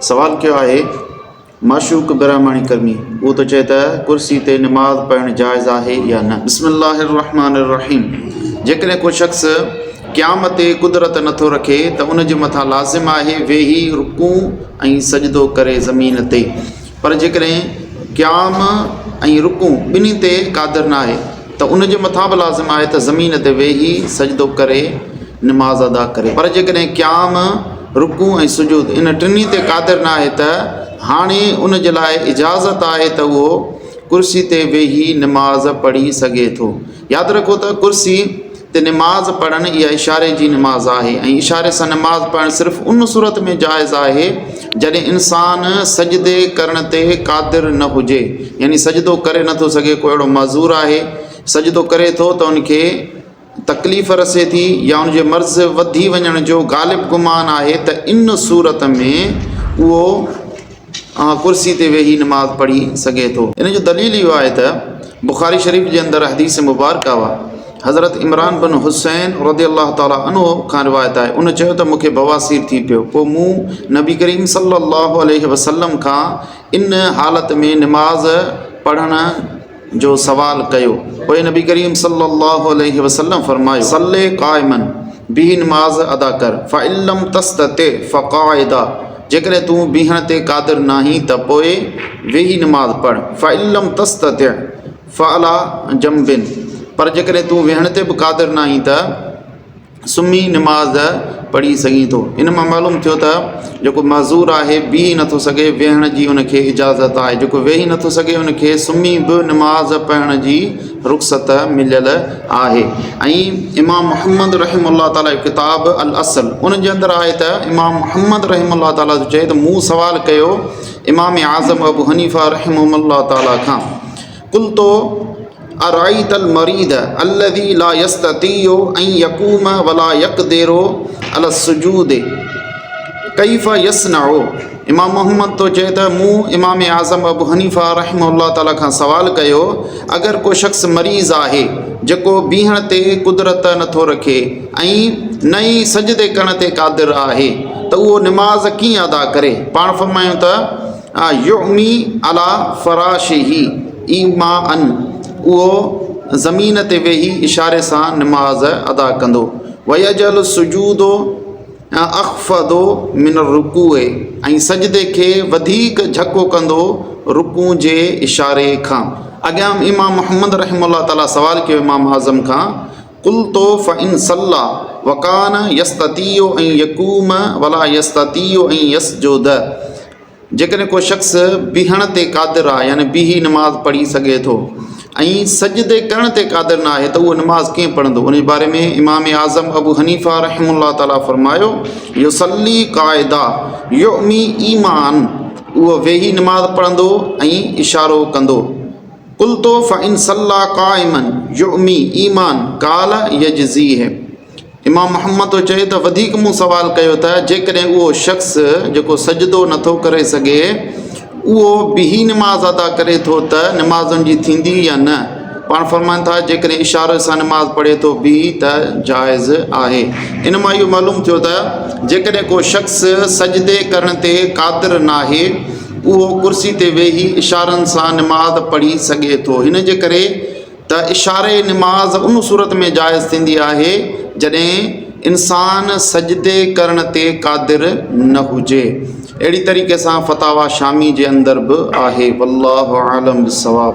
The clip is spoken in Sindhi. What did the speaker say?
سوال ڪيو آهي معشوق برهماڻي ڪرمي اهو ٿو چئي ته ڪرسي تي نماز پڙهڻ جائز آهي يا نه؟ بسم الله الرحمٰن الرحيم جيڪڏهن ڪو شخص قيام تي قدرت نٿو رکي ته ان جي مٿان لازم آهي ويهي رڪوع ۽ سجدو ڪري زمين تي پر جيڪڏهن قيام ۽ رڪوع ٻنهي تي قادر ناهي ته ان جي مٿان به لازم آهي ته زمين تي ويهي سجدو ڪري نماز ادا ڪري پر جيڪڏهن قيام، رڪوع ۽ سجود ان ٽنهي تي قادر ناهي ته هاڻي ان جي لاء اجازت آهي ته اهو ڪرسي تي ويهي نماز پڙهي سگهي ٿو. ياد رکو ته ڪرسي تي نماز پڙهڻ اها اشاري جي نماز آهي ۽ اشاري سان نماز پڙهڻ صرف ان صورت ۾ جائز آهي جڏهن انسان سجدي ڪرڻ تي قادر نه هجي يعني سجدو ڪري نٿو سگهي ڪو اهڙو معذور آهي سجدو ڪري ٿو ته ان کي تڪليف رسي ٿي يا ان جي مرض وڌي وڃڻ جو غالب گمان آهي ته ان صورت ۾ اهو ڪرسي تي ويهي نماز پڙهي سگهي ٿو. ان جو دليل اهو آهي ته بخاري شريف جي اندر حديث مبارڪه آهي حضرت عمران بن حسين رضي الله تعالٰي عنه کان روايت آهي ان چيو ته مون کي بواسير ٿي پيو پوء مون نبي ڪريم صلي الله عليه وسلم کان ان حالت ۾ نماز پڙهڻ جو سوال ڪيو، پوء نبي ڪريم صلّي اللّٰه عليه وسلّم فرمايو، صلّ قائماً، بيهي نماز ادا ڪر، فإن لم تستطع فقاعدا، جيڪڏهن تون بيهڻ تي قادر ناهين ته پوء ويهي نماز پڙھ، فإن لم تستطع فعليٰ جنب، پر جيڪڏهن تون ويهڻ تي به قادر ناهين ته. سمهي نماز پڙهي سگهين ٿو. ان مان معلوم ٿيو ته جيڪو معذور آهي بيهي نٿو سگهي ويهڻ جي ان کي اجازت آهي جيڪو ويهي نٿو سگهي ان کي سمهي به نماز پڙهڻ جي رخصت مليل آهي ۽ امام محمد رحمه الله تعالٰي جو ڪتاب الاصل ان جي اندر آهي ته امام محمد رحمه الله تعالٰي ٿو چئي ته مون سوال ڪيو امام اعظم ابو حنيفه رحمه الله تعالٰي کان قلت ارايت المريض الذي لا يستطيع ان يقوم ولا يقدر على السجود ڪيف يصنع امام محمد ٿو چئي ته مون امام اعظم ابو حنيفه رحمه الله تعالٰي کان سوال ڪيو اگر ڪو شخص مريض آهي جيڪو بيهڻ تي قدرت نٿو رکي ۽ نه ئي سجدي ڪرڻ تي قادر آهي ته اهو نماز ڪيئن ادا ڪري پاڻ فرمايو ته يعمي علي فراشه ايماءً اهو زمين تي ويهي اشاري سان نماز ادا ڪندو ويجعل السجود اخفض من الرڪوع ۽ سجدي کي وڌيڪ جهڪو ڪندو رڪوع جي اشاري کان. اڳيان امام محمد رحمه الله تعالٰي سوال ڪيو امام اعظم کان قلت فان صلي وڪان يستطيع ان يقوم ولا يستطيع ان يسجد جيڪڏهن ڪو شخص بيهڻ تي قادر آهي يعني بيهي نماز پڙهي سگهي ٿو ۽ سجدي ڪرڻ تي قادر نه آهي ته اهو نماز ڪيئن پڙهندو ان جي باري ۾ امام اعظم ابو حنيفه رحمه الله تعالٰي فرمايو يصلي قاعدا يؤمي ايمان اهو ويهي نماز پڙهندو ۽ اشارو ڪندو قلت فان صلي قائما يؤمي ايمان قال يجزيه امام محمد ٿو چئي ته وڌيڪ مون سوال ڪيو ته جيڪڏهن اهو شخص جيڪو سجدو نٿو ڪري سگهي اهو بيهي نماز ادا ڪري ٿو ته نماز ان جي ٿيندي يا نه؟ پاڻ فرمائن ٿا جيڪڏهن اشاري سان نماز پڙهي ٿو بيهي ته جائز آهي. ان مان اهو معلوم ٿيو ته جيڪڏهن ڪو شخص سجدي ڪرڻ تي قادر ناهي اهو ڪرسي تي ويهي اشارن سان نماز پڙهي سگهي ٿو هن جي ڪري ته اشاري نماز ان صورت ۾ جائز ٿيندي آهي جڏهن انسان سجدي ڪرڻ تي قادر نه هجي. اهڙي طريقي سان فتاويٰ شامي جي اندر به آهي. والله اعلم بالصواب.